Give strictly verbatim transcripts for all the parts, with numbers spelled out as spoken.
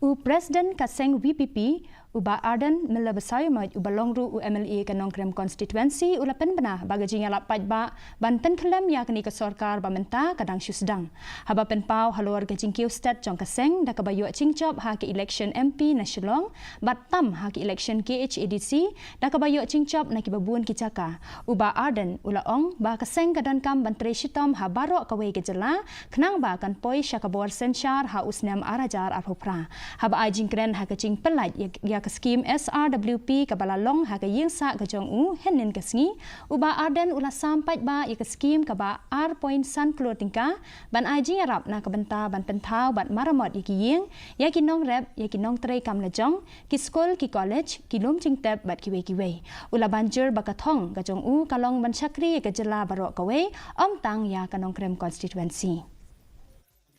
U President ka seng VPP, u Bah Ardent Miller Basaiawmoit, uba long ruh u MLA ka Nongkrem Constituency, u la pynbna ba ka jingïalap paidbah ban pynkhlem ïa kane ka sorkar ba mynta ka dang shu sdang. Haba pynpaw halor ka jingkiew stet jong ka seng da kaba ïoh jingjop ha ka election MP na Shillong bad tam ha ka election KHADC da kaba ïoh jingjop na kiba bun ki jaka, u Bah Ardent u la ong ba ka seng ka donkam ban trei shitom ha baroh kawei ka jylla khnang ba kan poi sha ka bor synshar ha u snem ar hajar arphew phra. Haba ai jingkren ha ka jingpyllait ïa, ïa ka skim SRWP kaba la long ha ka ïingsah ka jong u hynnin ka sngi, u Bah Ardent u la sam paidbah ïa ka skim kaba ar point san klur tyngka ban ai jingïarap na ka bynta ban pynthaw bad maramot ïa ki ïing, ïa ki nongrep, ïa ki nongtrei kam lajong, ki skul, ki college, ki lum jingtep bad kiwei kiwei. U la ban jur ba ka thong ka jong u ka long ban shakri ïa ka jylla baroh kawei, ym tang ïa ka Nongkrem Constituency.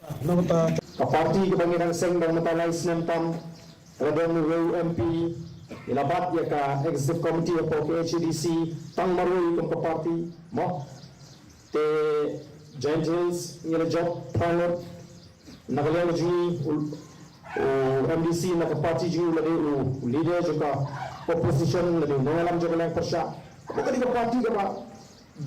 Ka party kaba ngi dang seng dang mynta lai snem tam, ka la don uwei u MP, i la bat ïa ka executive committee hapoh ka KHADC tang marwei kum ka party, mo. Te Jaintia Hills ngi la jop phra ngut, na ka liang ka jong ngi u, u MDC na ka party jong ngi u la dei u, u leader jong ka opposition, la dei u nongïalam jong ka liang pyrshah. Kaba ka dei ka party kaba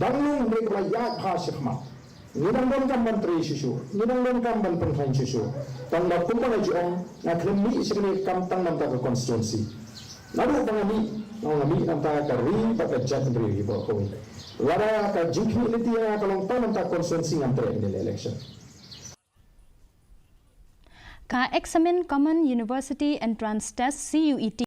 dang long ne kaba ïaid bha shakhmat. Ngi dang donkam ban trei shuh shuh, ngi dang donkam ban pynkheiñ shuh shuh. Tang ba kumba nga ju ong, nga khlem mih sha kane ka kam tang na bynta ka constituency. Naduh ba nga mih, nga mih na bynta ka ri bad ka jaitbynriew hi baroh kawei. Lada ka jingkhmih lynti ïa nga ka long tang na bynta constituency, ngan treh ïa kane ka election. Ka Examine Common University Entrance Test, CUET,